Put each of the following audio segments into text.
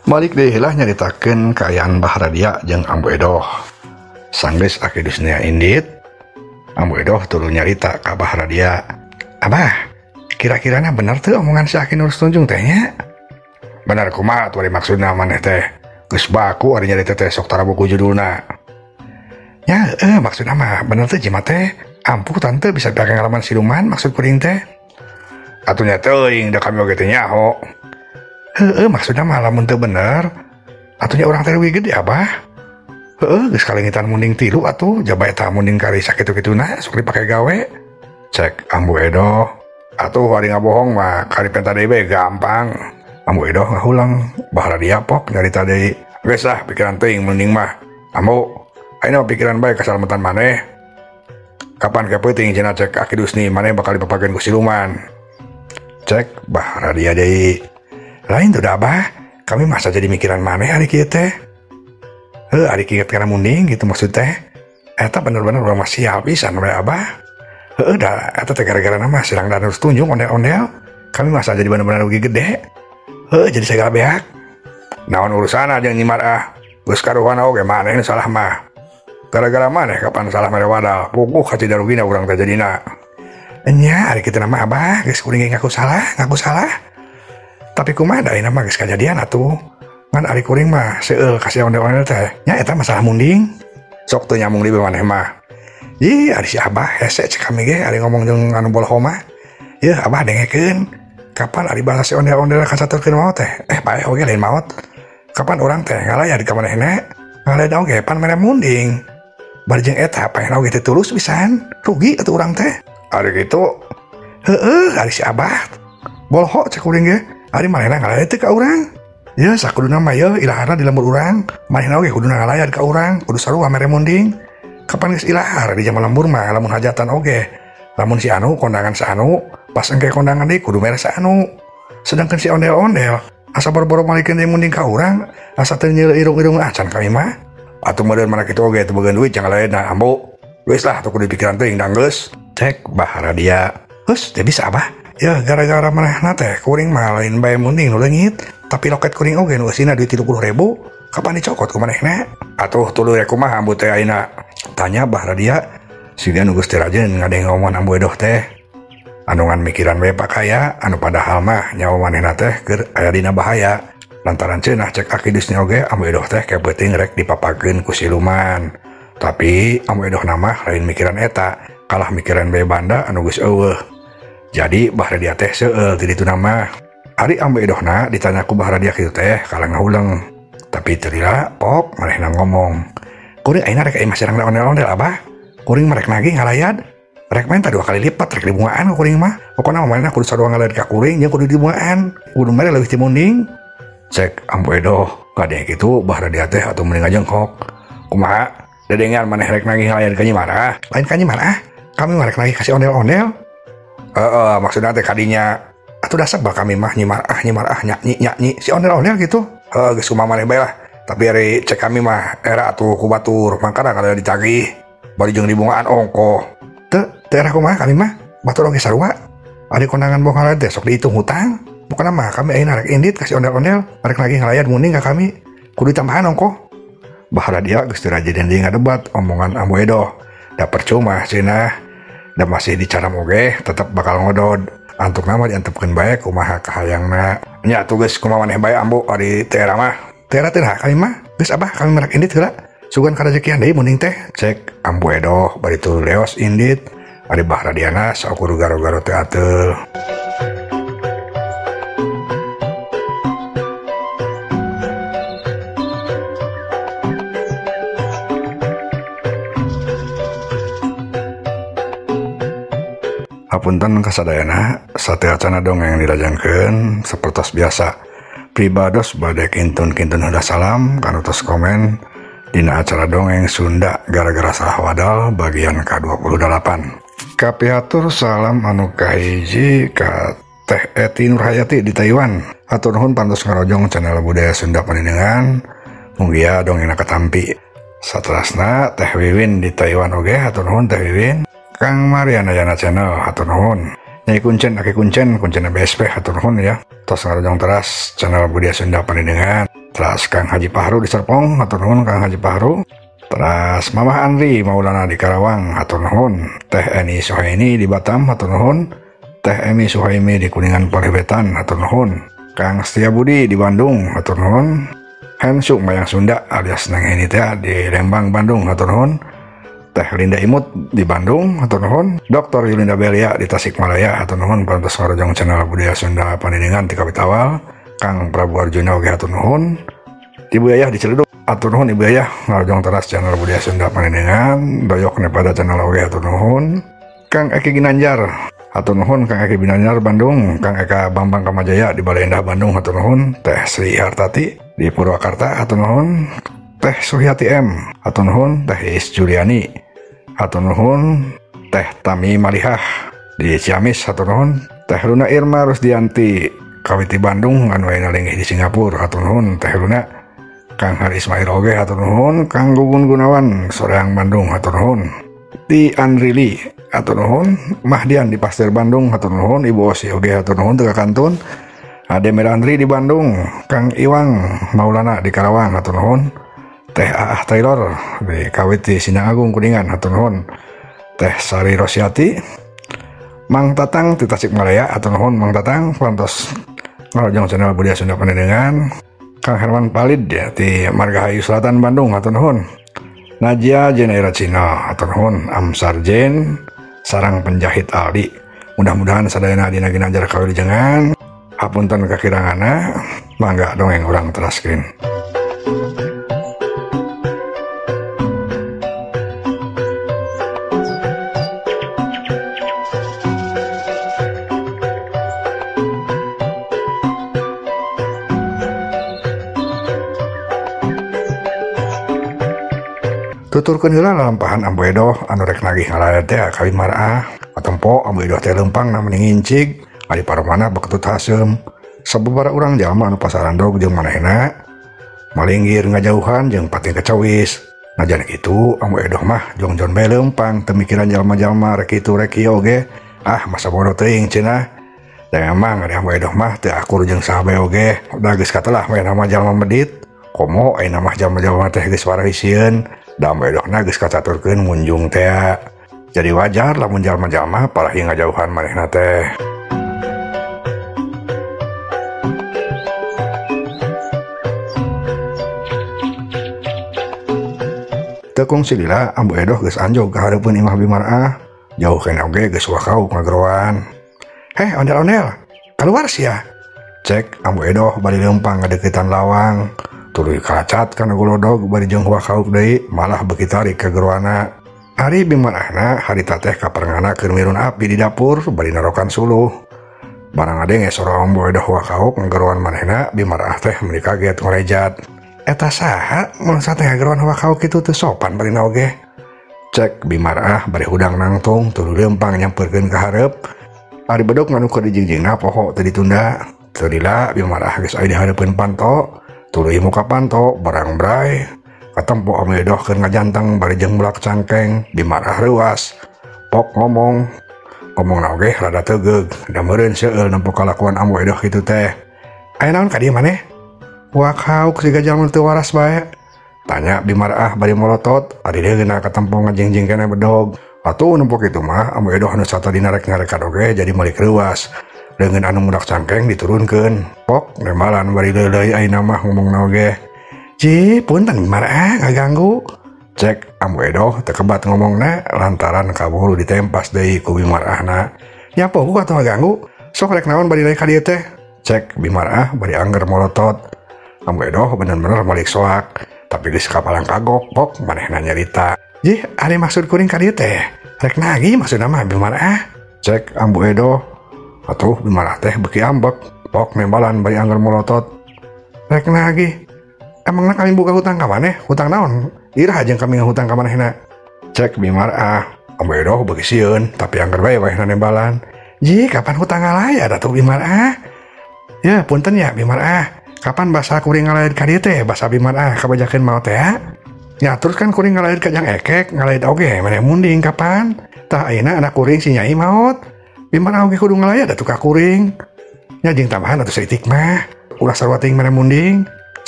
Balik deui heula nyaritakeun kaayaan Bah Radia jeung Ambu Edoh. Sanggeus Aki Dusnia indit, Ambu Edoh tuluy nyarita ka Bah Radia. Abah, kira-kirana bener teu omongan si Aki Nurus Tunjung teh nya? Bener kumaha atuh ari maksudna maneh teh? Geus baku ari nyarita teh sok tara buku judulna. Ya, maksudna mah bener teh jimat teh. Ampuh tante bisa dipake ngalaman siluman maksud kuring teh. Atuh nya teuing da kami oge teh nyaho. Heeh, maksudna mah lamun teu bener atuh nya urang teh leuwih gede abah. Heeh, geus kalengitan munding tilu atuh jaba eta munding kari sakitu-kituna sok dipake gawe. Cek Ambu Edoh. Atuh ari ngabohong mah kari penta deui bae gampang. Ambu Edoh ngahulang, Bah Radia pok nyarita deui. Geus lah pikiran teuing munding mah. Ambu, ayeuna mah pikiran bae kasalamatan maneh. Kapan ke peuting cenah cek Aki Dusni maneh bakal dipapakeun ku siluman. Cek Bah Radia deui. Lain tuh dah abah, kami masa jadi mikiran maneh hari kieu teh. Heuh, ari kieu kana munding gitu maksud teh. Eta bener-bener urang mah sial pisan we abah. Heuh da eta teh gara-gara nama si Rangda Nurus Tunjung ondel-ondel. Kami masa jadi bener-bener rugi gede. Heuh, jadi segala beak. Naon urusana jeung Nyi Marah? Geus karuhana oge maneh nu salah mah. Gara-gara maneh kapan salah mere wadal, puguh kacida rugina urang teh jadina. Enya ari kitu mah abah, geus kuring ge ngaku salah, ngaku salah. Tapi kumaha da ayeuna mah geus kajadian atuh. Ngan ari kuring mah seueul ka si ondel-ondel teh. Nya eta masalah munding. Sok teu nyambung deui maneh mah. Ih, ari si abah hese cek kami ge ari ngomong jeung anu boloho mah. Yeuh abah dengekeun. Kapan ari bahasa si ondel-ondel kacaturkeun maot teh? Paeh oge lain maot. Kapan urang teh ngalayar di ka manehna? Ngalayar oge pan mere munding. Bari jeung eta paehna oge teh tulus pisan. Rugi atuh urang teh. Ari kitu. Heueuh, ari si abah. Boloho cek kuring ge. Ari manehna ngalayar teh ka urang. Yeuh sakuduna mah yeuh ilaharna di lembur urang. Manehna oge kuduna ngalayar ka urang, kudu sarua mere munding. Kapan geus ilahar di zaman lembur mah lamun hajatan oge. Lamun si anu kondangan si anu, pas engke kondangan deui kudu mere si anu. Sedangkan si ondel-ondel asa boro-boro malikeun deui munding ka urang, asa teu nyeuleuh irung-irung acan kami mah. Atuh meureun mana kitu oge teu boga duit jangan lain ambu. Geus lah atuh kudu pikiran teuing da geus. Cek Bah Radia. Geus teu bisa abah. Ya gara-gara manehna teh kuring mah lain bae munding nu leungit, tapi loket kuring oge nu eusina duit 30.000, kapan dicokot ku manehna? Atuh tuluy rek kumaha ambu teh ayeuna? Tanya Bah Radia. Siga nu geus teu rajin ngadenge omongan Ambu Edoh teh. Anu ngan mikiran we pakaya, anu padahal mah nyawa manehna teh keur aya dina bahaya. Lantaran cenah cek Aki Dusni oge Ambu Edoh teh kepeuting rek dipapakeun ku siluman. Tapi Ambu Edoh mah lain mikiran eta, kalah mikiran bae banda anu geus eueuh. Jadi Bah Radia teh seueul ti dituna mah. Ari Ambu Edohna ditanya ku Bah Radia kitu teh kalah ngahuleng. Tapi teu lila pok manehna ngomong. Kuring ayeuna rek imah si Rangda ondel-ondel abah. Kuring mah rek nagih ngalayad. Rek menta 2 kali lipat rek dibungaan ku kuring mah. Pokona mah manehna kudu sarua ngalayad ka kuring jeung kudu dibungaan. Kudu mere leuwih ti munding. Cek Ambu Edoh kadenge kitu Bah Radia teh atuh mending ngajengkok. Kumaha? Dedengean maneh rek nagih ngalayad ka Nyi Marah? Lain ka Nyi Marah. Kami mah rek nagih ka si ondel-ondel. Heeh, maksudna teh kadinya atuh dasar bah kami mah Nyi Marah, Nyi Marah nyanyi nyanyi si ondel-ondel gitu. Heuh, geus kumaha maneh bae lah. Tapi ari cek kami mah era atuh ku batur, mangkana kalau ditagih bari jeung dibungaan ongkoh. Teu, teu era kumaha kami mah, batur oge sarua. Ari kondangan boh ngalayad teh sok dihitung hutang. Pokona mah kami ayeuna rek indit ka si ondel-ondel, rek nagih ngalayad munding ka kami. Kudu ditambahan ongkoh. Bah Radia geus teu rajin deui ngadebat omongan Ambu Edoh. Da percuma cenah. Da masih dicaram oge tetep bakal ngodod. Antukna mah diantepkeun bae kumaha kahayangna. Nya atuh geus kumaha maneh bae ambu ari teu era mah. Teu era teh kami mah geus abah kami merek indit heula. Sugan karejekian deui munding teh. Cek Ambu Edoh bari teu leos indit. Ari Bah Radiana saukur garo-garo teu ateul. Hapunten kasadayana, sateuacana dongeng dilajengkeun sapertos biasa. Pribados bade kintun-kintun heula salam kanu tos komen dina acara dongeng Sunda gara-gara salah wadal bagian ka-28. Kapihatur salam anu kahiji ka Teh Eti Nurhayati di Taiwan. Hatur nuhun pantos ngarojong channel Budaya Sunda Pandedengan. Mugia dongengna katampi. Saterasna Teh Wiwin di Taiwan oge hatur nuhun Teh Wiwin. Kang Mariana Yana Channel hatur nuhun. Nyai Kuncen Aki Kuncen Kuncen BSP hatur nuhun ya. Tos ngarojong teras channel Budaya Sunda Pandedengan. Teras Kang Haji Pahru di Serpong hatur nuhun Kang Haji Pahru. Teras Mamah Andri Maulana di Karawang hatur nuhun. Teh Eni Suhaini di Batam hatur nuhun. Teh Emi Suhaimi di Kuningan Pariwetan hatur nuhun. Kang Setia Budi di Bandung hatur nuhun. Hensuk Mayang Sunda alias Neng Eni teh di Lembang Bandung hatur nuhun. Teh Linda Imut di Bandung hatur nuhun. Dr. Yulinda Belia di Tasikmalaya hatur nuhun parantos ngarojong channel Budaya Sunda Pandedengan ti kawit awal. Kang Prabu Arjuna oge hatur nuhun. Ibu Yayah di Ciledug hatur nuhun Ibu Yayah ngarojong teras channel Budaya Sunda Pandedengan. Doyok nepada channel oge hatur nuhun. Kang Eki Ginanjar hatur nuhun Kang Eki Ginanjar Bandung. Kang Eka Bambang Kamajaya di Balai Indah Bandung hatur nuhun. Teh Sri Hartati di Purwakarta hatur nuhun. Teh Suhyati M hatur nuhun. Teh Is Juliani hatur nuhun. Teh Tami Malihah di Ciamis hatur nuhun. Teh Luna Irma Rusdianti kawiti Bandung anu ayeuna linggih di Singapura hatur nuhun Teh Luna. Kang Hari Ismail oge hatur nuhun. Kang Gugun Gunawan Soreang Bandung hatur nuhun. Ti Andrili hatur nuhun. Mahdian di Pasteur Bandung hatur nuhun. Ibu Osi oge hatur nuhun teu kantun. Ade Merandri di Bandung. Kang Iwang Maulana di Karawang hatur nuhun. Teh Aah Taylor di KWT Sinang Agung Kuningan hatur nuhun. Teh Sari Rosiati. Mang Tatang di Tasikmalaya hatur nuhun Mang Tatang parantos ngarojong channel Budaya Sunda Pandedengan. Kang Herman Palid ya di Margahayu Selatan Bandung hatur nuhun. Najia Jenaira Cina hatur nuhun. Amsar Jen sarang penjahit Aldi. Mudah-mudahan sadayana dina ginanjar kawilujengan. Hapunten kakiranganna, mangga dongeng urang teraskeun. Tuturkeun heula lalampahan Ambu Edoh anu rek nagih ngalayat teh ka Bimarah. Katempo Ambu Edoh teh leumpangna meni ngincig, ari paromana beketut haseum. Sababaraha urang jalma anu pasarandog jeung manehna malinggir ngajauhan jeung pating kecawis. Najan kitu Ambu Edoh mah jongjon bae leumpang teu mikiran jalma-jalma rek kitu rek ieu oge. Ah masa bodoh teuing cenah. Da memang ari Ambu Edoh mah teu akur jeung saha bae oge. Da geus katelah we nama jalma medit. Komo ayeuna mah jalma-jalma teh geus warah sieun. Da Ambu Edohna geus kacaturkeun munjung tea. Jadi wajar lamun jalma-jalma parahi ngajauhan manehna teh. Teu kungsi lila Ambu Edoh geus anjog ka hareupeun imah Bimarah. Jauh keneh oge geus wakauk ngageroan. "Heh ondel-ondel, keluar sia." Cek Ambu Edoh bari leumpang ngadeukeutan lawang. Tuluy kalacat kana golodog bari jeung wakauk deui malah beuki tarik ka geroana. Ari Bimarahna harita teh kaparengana keur mirun api di dapur bari narokan suluh. Barang ngadenge sora Ambu Edoh wakauk ngageroan manehna, Bimarah teh meuni kaget ngorejat. "Eta saha mun teh ngageroan wakauk kitu teu sopan barina oge." Cek Bimarah bari hudang nangtung tuluy leumpang nyamperkeun ka hareup. Ari bedog anu keur dijingjingna poho teu ditunda. Teu lila Bimarah geus aya di hareupeun panto. Tuluy muka panto barang bray. Katempo Ambu Edoh keur ngajanteng bari jeung mulak cangkeng. Bimarah reuas. Pok ngomong. Ngomongna oge rada tegeug. Da meureun seueul nempo kalakuan Ambu Edoh kitu teh. "Aya naon ka dieu maneh? Wakauk siga jalma teu waras bae." Tanya Bimarah bari molotot. Ari deungeunna katempo ngajingjing keneh bedog. Atuh nempo kitu mah Ambu Edoh anu satadina rek ngarekan oge jadi malik reuas. Leungeun anu mudak cangkeng diturunkeun. Pok nembalan bari leuleuy ayeuna mah ngomongna oge. "Ji, punten Bimarah ngaganggu." Cek Ambu Edoh teu kebat ngomongna lantaran kaburu ditempas deui ku Bimarahna. "Nya poho atuh ngaganggu. Sok rek naon bari ka dieu teh?" Cek Bimarah bari angger molotot. Ambu Edoh bener-bener malik soak, tapi geus kapalang kagok. Pok manehna nyarita. "Jih, ari maksud kuring ka dieu teh rek nagih maksudna mah Bimarah." Cek Ambu Edoh. Atuh Bimarah teh beuki ambek. Pok nembalan bari angger molotot. "Rek nagih. Emangna kami buka hutang ka maneh? Hutang naon? Iraha jeung kami ngahutang ka manehna?" Cek Bimarah. Ambu Edoh beuki sieun, tapi angger bae manehna nembalan. "Ji, kapan hutang ngalayat atuh Bimarah?" "Ya, punten ya Bimarah. Kapan basa kuring ngalayat ka dieu teh? Basa Bimarah kabajakeun maot teh." "Ya terus kan kuring ngalayat ka jang ekek, ngalayat oge maneh munding kapan? Tah ayeuna anak kuring si Nyai maot. Bimarah oge kudu ngalayat atuh ka kuring. Nya jeung tambahan atuh saeutik mah. Ulah sarua teuing maneh munding."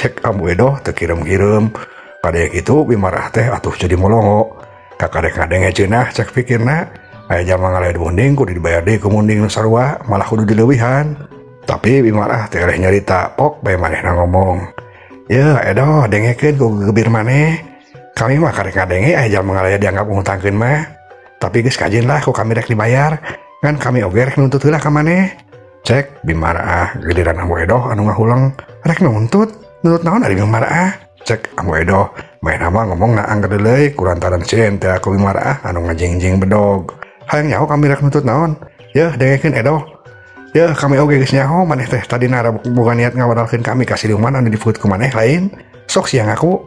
Cek Ambu Edoh teu kirim-kirim. Kadek kitu Bimarah teh atuh jadi molongo. Kakadek ngadenge cenah cek pikirna aya jalma ngalayad munding kudu dibayar deui ku munding nu sarua malah kudu dileuwihan. Tapi Bimarah teh eleh nyarita pok bae manehna ngomong. Yeuh Edoh dengekeun ku gegebir maneh. Kami mah karek ngadenge aya jalma ngalayad dianggap ngutangkeun mah. Tapi geus kajeun lah ku kami rek dibayar. Ngan kami oge rek nuntut heula ka maneh. Cek Bimarah giliran Ambu Edoh anu ngahuleng rek nuntut. Nuntut naon ari Bimarah? Cek Ambu Edoh manehna mah ngomongna angger deuleuy kulantaran sieun teh ku Bimarah anu ngajingjing bedog. Hayang nyaho kami rek nuntut naon? Yeuh dengekeun Edoh. Yeuh kami oge geus nyaho maneh teh tadina boga niat ngawadalkeun kami ka siluman anu difuut ku maneh lain. Sok sia ngaku.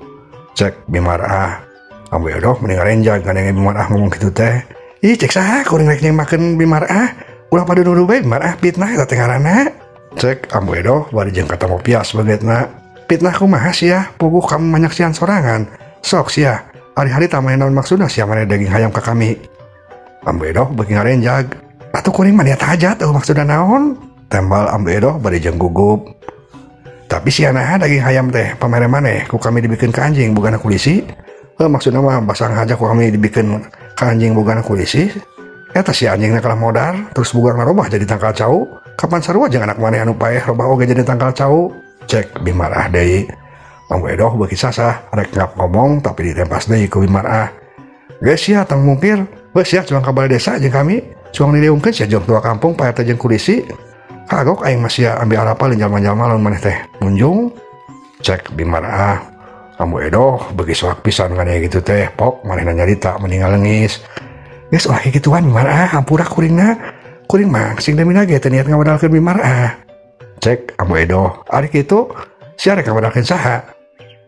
Cek Bimarah. Ambu Edoh mending ngarenjag ngadenge Bimarah ngomong kitu teh. Ih cek saha kuring rek nyemakeun Bimarah? Ulah pada nuduh bae Bimarah fitnah eta teh ngaranna. Cek Ambu Edoh bari jeung katamo pias beungeutna. Fitnah kumaha sia? Puguh kamu manyaksian sorangan. Sok sia, hari-hari tah maneh naon maksudna sia maneh daging hayam ka kami. Ambu Edoh beuki ngarenjag. Atuh kuring mah niat hajat eueuh maksudna naon? Tembal Ambu Edoh bari jeung gugup. Tapi sia naha daging hayam teh pamere maneh ku kami dibikeun ka anjing bogana kulisi? Heuh maksudna mah basang haja ku kami dibikeun ka anjing bogana kulisi. Eta si anjingna kalah modar terus bugangna robah jadi tangkal cau. Kapan sarua jeung anak maneh anu paeh robah oge jadi tangkal cau? Cek Bimarah deui. Ambu Edoh beuki sasah rek ngap ngomong tapi ditempas deui ku Bimarah. Geus sia tong mungkir, geus sia cuang ka balai desa jeung kami, cuang dileungkeun sia jeung tua kampung Pak RT jeung kulisi. Kagok aing mah sia ambil arapal jalma-jalma lamun maneh teh munjung. Cek Bimarah. Ambu Edoh beuki soak pisan ngadenge kitu teh, pok manehna nyarita mending ngalengis. Geus ulah kikituan Bimarah, hampura kuringna. Kuring mah sing demina ge teu niat ngawadalkeun Bimarah. Cek Ambu Edoh, ari kitu sia rek ngawadalkeun saha?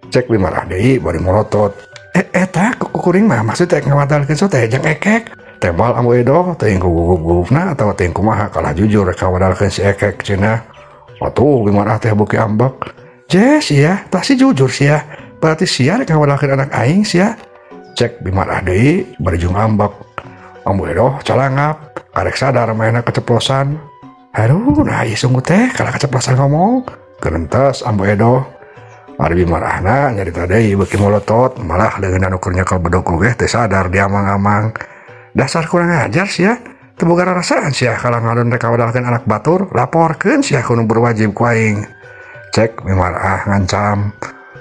Cek Bimarah deui bari molotot. Eta kuring mah maksud teh ngawadalkeun so teh jeung ekek. Tembal Ambu Edoh teuing ku gugup-gugupna atawa teuing kumaha kalah jujur rek ngawadalkeun si ekek cenah. Atuh Bimarah teh beuki ambek. Je sia, tah si jujur sia. Berarti sia rek ngawadalkeun anak aing sia. Cek Bimarah deui bari jeung ambek. Ambu Edoh calangap, karek sadar manehna keceplosan. Aduh, nah ieu sungguh teh kalah keceplosan ngomong. Gerentes Ambu Edoh. Ari Bimarahna nyarita deui beuki molotot, malah leungeun anu keur nyekel bedog oge teu sadar diamang-amang. Dasar kurang ajar sia, teu boga rarasaan sia kalah ngadon rek ngawadalkeun anak batur, laporkeun sia ku nu berwajib ku aing. Cek Bimarah ngancam.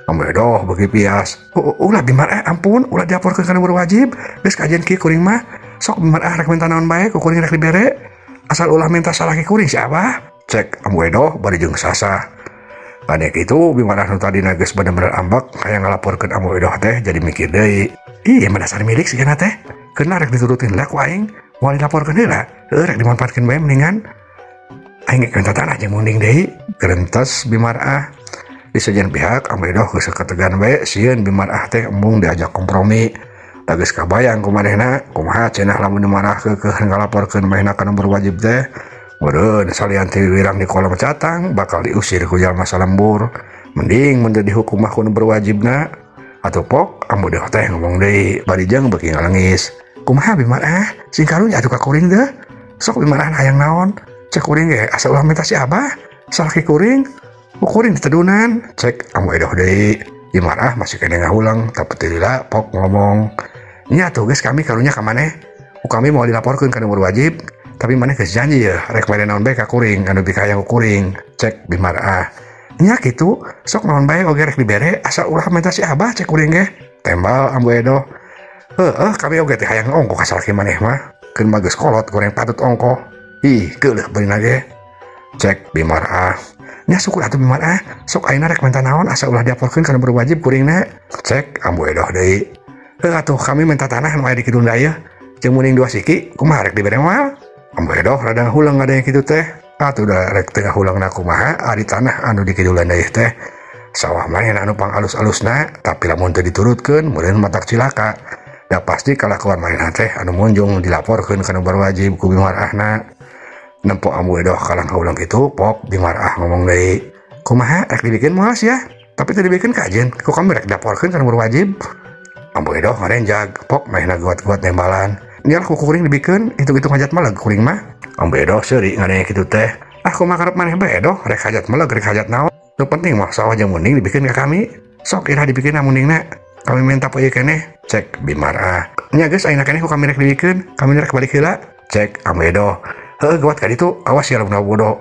Ambu Edoh beuki pias. Ulah Bimarah ampun, ulah dilaporkeun ka nu berwajib. Geus kajian kieu kuring mah. Sok Bimarah rek minta naon bae ku kuring rek dibere. Asal ulah minta salah ki kuring si abah. Cek Ambu Edoh bari jeung sasah. Kade kitu Bimarah nu tadina geus bener-bener ambek hayang ngalaporkeun Ambu Edoh teh jadi mikir deui. Ih, mah dasar milik sigana teh. Keuna rek diturutin heula ku aing, moal dilaporkeun heula. Heuh rek dimanfaatkeun bae mendingan. Aing geus minta tanah jeung munding deui. Gerentes Bimarah. Di sejen pihak Ambu Edoh geus ketegan bae sieun Bimarah teh embung diajak kompromi. Da geus kabayang ku manehna kumaha cenah lamun dimarah keukeuh ngalaporkeun manehna ka nu berwajib teh. Meureun salian ti wirang di kolom catang bakal diusir ku jalma salembur. Mending mun teu dihukum mah ku nu berwajibna. Atuh pok Ambu Edoh teh ngomong deui bari jeung beuki ngalengis. Kumaha Bimarah? Sing karunya atuh ka kuring teh. Sok Bimarah hayang naon? Cek kuring ge asa ulah minta si abah. Salaki kuring, ku kuring ditedunan. Cek Ambu Edoh deui. Bimarah masih kene ngahulang tapi teu lila pok ngomong. Nya atuh geus kami karunya ka maneh. Ku kami moal dilaporkeun ka nu berwajib, tapi maneh geus janji yeuh rek mere naon bae ka kuring anu dikahayang ku kuring. Cek Bimarah. Nya kitu, sok naon bae oge rek dibere asal ulah minta si abah cek kuring ge. Tembal Ambu Edoh. Heueuh kami oge teh hayang ongkoh ka salaki maneh mah. Keun mah geus kolot goreng patut ongkoh. Ih, geuleuh beurina ge. Cek Bimarah. Nya syukur atuh Bimarah, sok ayeuna rek minta naon asa ulah diaporkeun ka nu berwajib kuringna. Cek Ambu Edoh deui. Heuh atuh kami minta tanah nu aya di kidul dayeuh. Jeung munding 2 siki, kumaha rek dibere moal? Ambu Edoh rada ngahuleng ngadenge kitu teh. Atuh da rek teu ngahulengna kumaha ari tanah anu di kidul dayeuh teh. Sawah manehna anu pangalus-alusna, tapi lamun teu diturutkeun meureun matak cilaka. Da pasti kalakuan manehna teh anu munjung dilaporkeun ka nu berwajib ku Bimarahna. Nempo Ambu Edoh kalah ngahuleng kitu, pok Bimarah ngomong deui. Kumaha rek dibikeun moal sia? Tapi teu dibikeun kajeun, ku kami rek dilaporkeun ka nu berwajib. Ambu Edoh ngarenjag, pok manehna guat-guat nembalan. Nial ku kuring dibikeun, hitung-hitung hajat maleg kuring mah. Ambu Edoh seuri ngadenge kitu teh. Ah kumaha karep maneh bae Edoh, rek hajat maleg rek hajat naon. Nu penting mah sawah jeung munding dibikeun ka kami. Sok iraha dibikeunna mundingna. Kami minta poe keneh. Cek Bimarah. Nya geus ayeuna keneh ku kami rek dibikeun, kami rek balik heula. Cek Ambu Edoh. Heuh gawat ka ditu, awas ya lamun bodoh.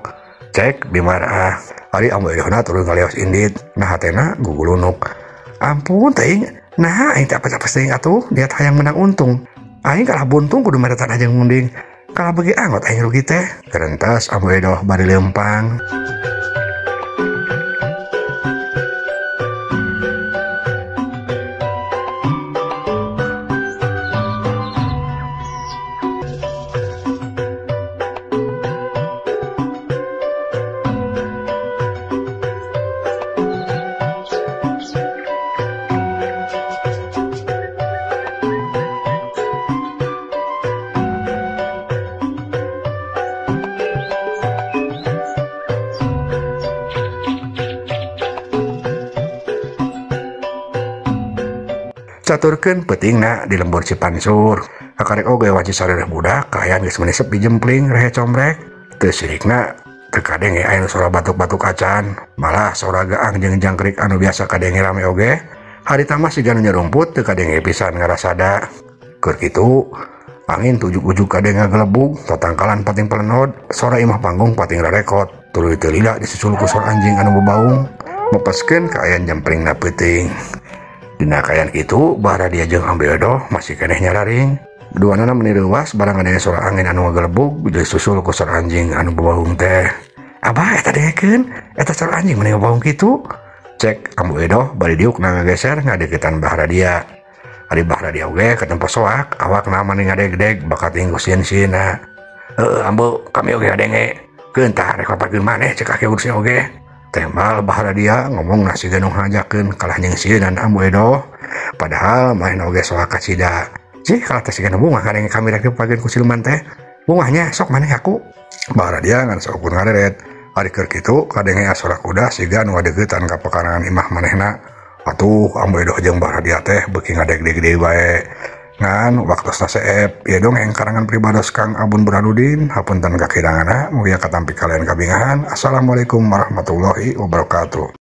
Cek Bimarah. Ari Ambu Edohna turun kalios indit. Nah hatena gugulunuk. Ampun teuing. Nah aing teh apa-apa teuing atuh, niat hayang menang untung. Aing kalah buntung kudu mere tanah jeung munding. Kalah beuki anggot aing rugi teh. Kerentas Ambu Edoh bari lempang. Caturkeun peutingna di lembur Cipansur. Kakarek oge wanci sarereh budak kaayaan geus meuni sepi jempling rehe combrek. Teu sirikna teu kadenge aya nu sora batuk-batuk acan, malah sora gaang jeung jangkrik anu biasa kadenge rame oge. Harita mah siga nu nyarumput teu kadenge pisan ngarasada. Keur kitu angin tujuk-ujuk kadenge ngagelebug, tatangkalan pating pelenod, sora imah panggung pating rarekot. Tuluy teu lila disusul ku sora anjing anu bebaung, mepeskeun kaayaan jemplingna peuting. Dina kaayaan kitu, Bahradia jeung Ambu Edoh masih keneh nyararing. Duanana meuni leuwas barang ngadenge sora angin anu ngagelebug disusul ku sora anjing anu bebaung teh. Abah eta dengekeun, eta sora anjing meuni ngabaung kitu. Cek Ambu Edoh bari diukna ngageser ngadeukeutan Bahradia. Ari Bahradia oge katempo soak, awakna mani ngadegdeg bakat inggu sieun-sieunna. Heueuh Ambu, kami oge ngadenge. Keun tah rek paparkeun maneh cek aki urusna oge. Tembal Bahradia ngomong nasi nu ngajakeun kalah nyengsieunan Ambu Edoh. Padahal manehna oge soak kacida. Cih kalah teh siga nu bungah ngadenge kami rek dipageun ku siluman teh. Bungahnya sok maneh aku. Bahradia ngan saukur ngareret. Ari keur kitu kadenge sora kuda siga nu ngadeuketan ka pekarangan imah manehna. Atuh Ambu Edoh jeung Bahradia teh beuki ngadegdeg deui bae. Ngan waktosna seep ieu dongeng karangan pribados Kang Abun Burhanuddin. Hapunten kakiranganna, mugia katampi kalian kabingahan. Assalamualaikum warahmatullahi wabarakatuh.